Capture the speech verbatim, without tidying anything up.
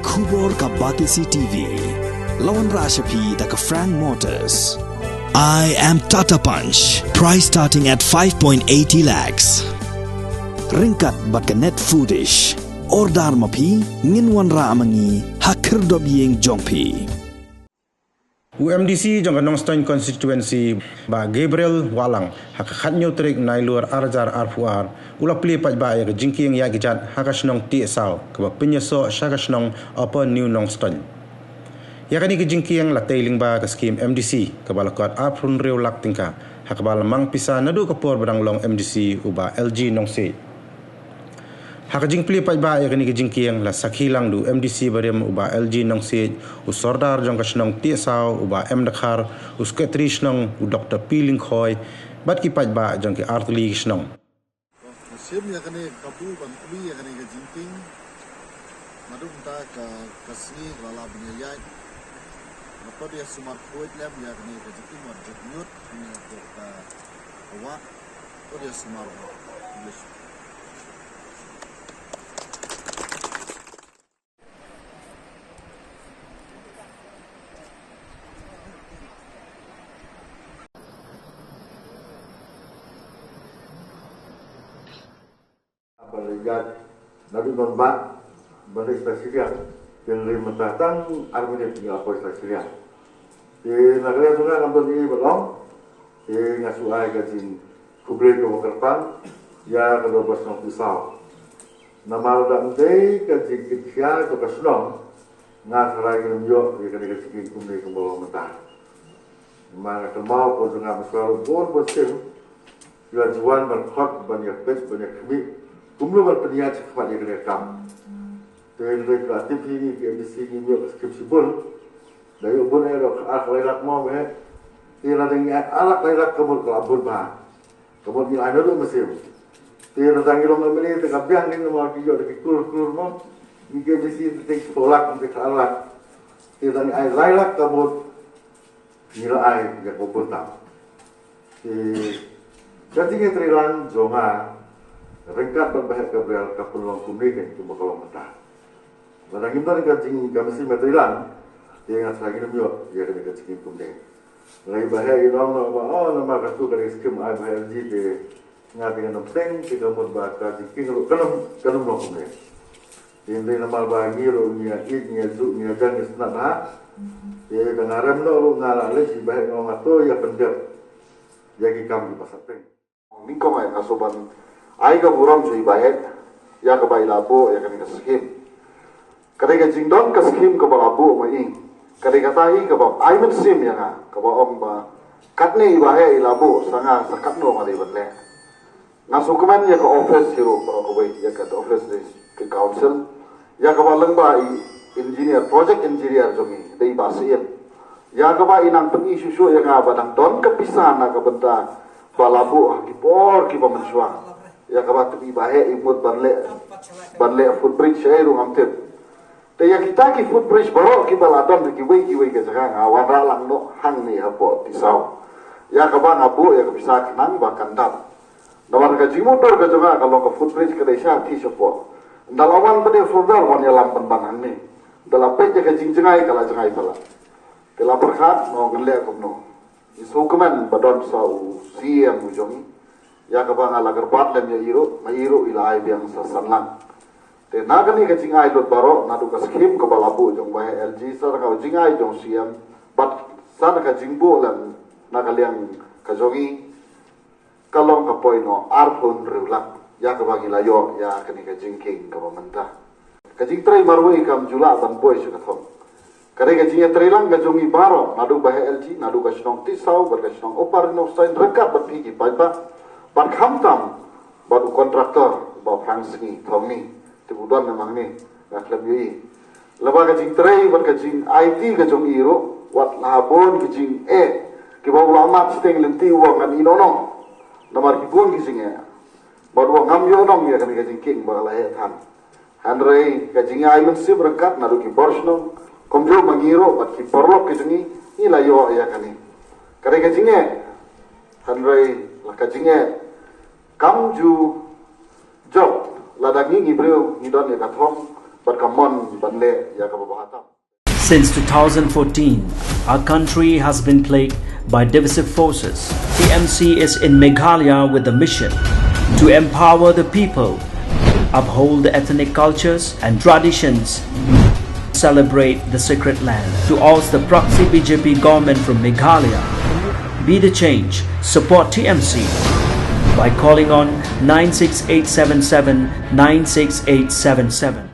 Khubor ka Batesi T V. La wanrah sha phi da ka Frank Motors. I am Tata Punch. Price starting at five point eighty lakhs. Ryngkat bad ka Net Foodish. Order ma phi, ngin wanrah ma ngi ha khyrdop ïing jong phi. U M D C jong ka Nongstoiñ Constituency, Bah Gabriel Wahlang, ha ka khathynñiew tarik Nailur ar hajar arphew ar, u la plie paidbah ïa ka jingkieng ïaid kjat ha ka shnong Tiehsaw, kaba pynïasoh sha ka shnong Upper New Nongstoiñ. Ïa kane ka jingkieng la tei lyngba ka skhim M D C, kaba la kot arphew hynriew lak tyngka, ha kaba la mang pisa naduh ka por ba dang long M D C u Bah L G Nongsiej. Ha ka jingplie paidbah ïa kane ka jingkieng la sakhi lang da u M D C barim u Bah L G Nongsiej, u Sordar jong ka shnong Tiehsaw u Bah M Dkhar, u Secretary shnong u Doktor P Lyngkhoi, bad ki paidbah jong ki artylli ki shnong. Nga shim ïa kane ka kabu ban plie ïa kane ka jingkieng. Naduh mynta ka, ka sngi ka la lah ban ïaid. Nga pat ïa sumar khuid lem ïa kane ka jingkieng wat jot ñiut kane ka, ka, ka wah. Pat ïa sumar. English. Ba la ïaid naduh don ba, ba la ïaid sa shiliang, te la mynta tang ar minit ngi la poi sa shiliang. Te na ka liang jong nga ngam don ei ei ba long, te nga shu ai ka jingkhublei kaba kyrpang ïa ka dorbar shnong Tiehsaw. Namar lada ym dei ka jingkitkhia jong ka shnong, nga tharai ngim ïoh ïa kane ka jingkieng kumne kumba long mynta. Namar nga kynmaw pynjah nga mynshwa ruh bun bun sien, ki la ju wan ban khot, ban ïa peit, ban ïa khmih kumno ban pynïaid shakhmat ïa kane ka kam. Te hynrei phi la tip hi, ngi ki M D C ngim ïoh ka skim shibun. Da ïoh bun eh, da ar lak lai lak mo, eh. Te lada ngi ai ar lak lai lak ka mut ka la bun bha. Ka mut ngi ai naduh mynsiem. Te lada ngi long M L A te ka biang, ngi namar ki ïoh da ki klur klur mo. Ngi ki M D C te shiphew lak, te ka ar lak. Te lada ngi ai lai lak ka mut ngi la ai ïa ka bun tam. Te ka jingïatreilang jong nga ryngkat bad Bah Gabriel ka pynlong kumne kein kumba ka long mynta. Lada ngim don ka jing, ka mynsiem ïatreilang, te nga sa ngin ym ïoh ïa kane ka jingkieng kumne. Lei ba heh ïa nong nong ba, oh, namar katu ka dei skim ai ba heh ji te nga te ngan ym teng, te ka mut ba ka jingkieng ruh kan ym, kan ym long kumne. Te hynrei namar ba ngi ruh ngi ïa ïeit, ngi ïa juh, ngi ïa jan, ngi sngewtynnat ha. Te da nga rem noh ruh nga la leit, ba heh nong nga to ïa pyndep ïa ki kam kiba sah teng. Nyngkong ai nga shu ban ai ka burom sha i Bah Heh ïa kaba i la buh ïa kane ka skim. Ka dei ka jingdon ka skim kaba la buh ma i. Ka dei kata hi kaba ai mynsiem ïa nga, kaba ong ba katne i Bah Heh i la buh, sa nga sa katno nga dei ban leh. Nga shu kmen ïa ka office hi ruh baroh kawei, ïa ka office dei ka council, ïa kaba lyngba i engineer, project engineer jong i dei i Bah Syiem, ïa kaba i nang pyni shuh shuh ïa nga ba dang don ka pisa na ka bynta ba la buh ha ki por kiba mynshuwa. Ïa kaba tip i Bah Heh i mut ban leh, ban leh footbridge shaei ruh ngam tip. Te ïa kita ki footbridge baroh kiba la don ha kiwei kiwei ki jaka nga wanrah lang noh hangne hapoh Tiehsaw. Ïa kaba nga buh ïa ka pisa khnang ba kan dap. Namar ka jingmutdur ka jong nga ka long ka footbridge ka dei shathie shapoh. Ynda la wan pat ïa Sordar wan ïalam pynban hangne. Ynda la peit ïa ka jingjngai ka la jngai palat. Te la pyrkhat, no, ngan leh kumno. Ngi sngewkmen ba don sa u C E M u jong ngi. Ïa kaba nga la kyrpad lem ïa i ruh, ma i ruh i la ai biang sa san lak. Te na kane ka jingai lut baroh, naduh ka skim kaba la buh jong Bah Heh L G, sa ka jingai jong C E M, bad sa ka jingbuh lem na ka liang ka jong i, ka long ka poi noh arphew hynriew lak, ïa kaba ngi la ïoh ïa kane ka jingkieng kaba mynta. Ka jingtrei marwei kam ju lah ban buh sha ka thong. Ka dei ka jingïatreilang ka jong ngi baroh, naduh Bah Heh L G, naduh ka shnong Tiehsaw, bad ka shnong Upper Nongstoiñ ryngkat bad phi ki paidbah, bad khamtam bad u contractor, Bah Phrang Sngi Thongni, te u don na hangne, nga khlem ïohi. Lyngba ka jingtrei bad ka jingaiti ka jong i ruh, wat la bun ki jingeh kiba u la mad shiteng lynti u ong ngan ïeh noh noh. Namar ki bun ki jingeh. Bad u ong ngam ïoh noh ïa kane ka jingkieng ba la heh than. Hynrei ka jingai mynsiem ryngkat naduh ki bor shnong, kumjuh ma ngi ruh bad ki paralok ki jong ngi, ngi la ïoh ïa kane. Ka dei ka jingeh. Hynrei la ka jingeh kam ju jop, lada ngi ngi briew ngi don ïa ka thong, bad ka mon ban leh ïa kaba bha tam. Since two thousand fourteen, our country has been plagued by divisive forces. T M C is in Meghalaya with the mission to empower the people, uphold the ethnic cultures and traditions, celebrate the sacred land, to oust the proxy B J P government from Meghalaya. Be the change. Support T M C by calling on nine six eight seven seven nine six eight seven seven.